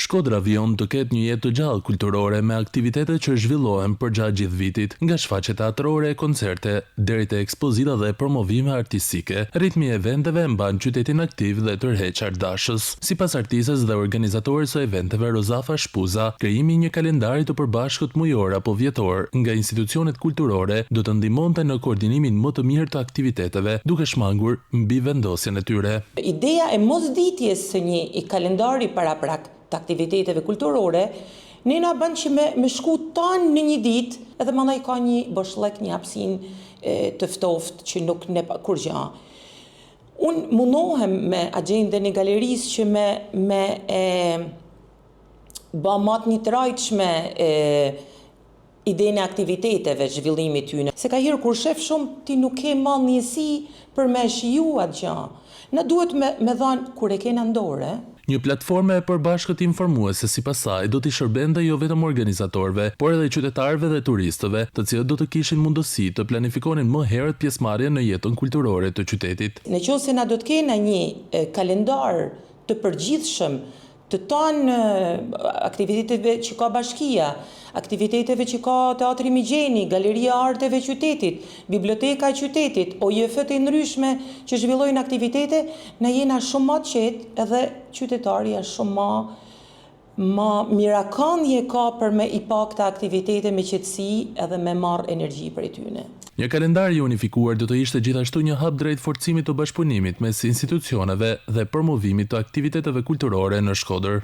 Shkodra vijon të ketë një jetë të gjallë kulturore me aktivitete që zhvillohen përgjatë gjithë vitit, nga shfaqje teatrore e koncerte, deri te ekspozita dhe promovime artistike. Ritmi i eventeve e mban qytetin aktiv dhe tërheq artdashës. Sipas artistes dhe organizatores së eventeve Rozafa Shpuza, krijimi i një kalendari të përbashkët mujor apo vjetor nga institucionet kulturore do të ndihmonte në koordinimin më të mirë të aktiviteteve, duke shmangur mbivendosjen e tyre. Ideja e mosditjes së një kalendari paraprak të aktiviteteve kulturore, ne na bën që me me shku tanë në një ditë edhe mandej ka një boshllëk, një hapësinë të ftoftë që nuk ne kurgja. Unë mundohem me agjendën e galerisë që me me e ba ma të njëtrajtshme e idenë e aktiviteteve, zhvillimit tyne. Se kaherë kur shef shumë ti nuk ke ma ndjesi për me e shiju atë gja. Na duhet me me dhanë kur e kena n'dorë. Një platformë e përbashkët informuese sipas saj do t'i shërbente jo vetëm organizatorëve, por edhe qytetarëve dhe turistëve, të cilët do të kishin mundësi të planifikonin më herët pjesëmarrjen në jetën kulturore të qytetit. Në qoftë se na do të kena një kalendar të përgjithshëm të tanë aktiviteteve që ka bashkia, aktiviteteve që ka Teatri Migjeni, Galeria e Arteve e qytetit, Biblioteka e qytetit, OJF-të e ndryshme që zhvillojnë aktivitete, na jena shumë ma të qetë edhe qytetari është shumë ma ma mirakandje ka për me i pa këta aktivitete me qetësi edhe me marrë energji prej tyne. Një kalendar i unifikuar do të ishte gjithashtu një hap drejt forcimit të bashkëpunimit mes institucioneve dhe promovimit të aktiviteteve kulturore në Shkodër.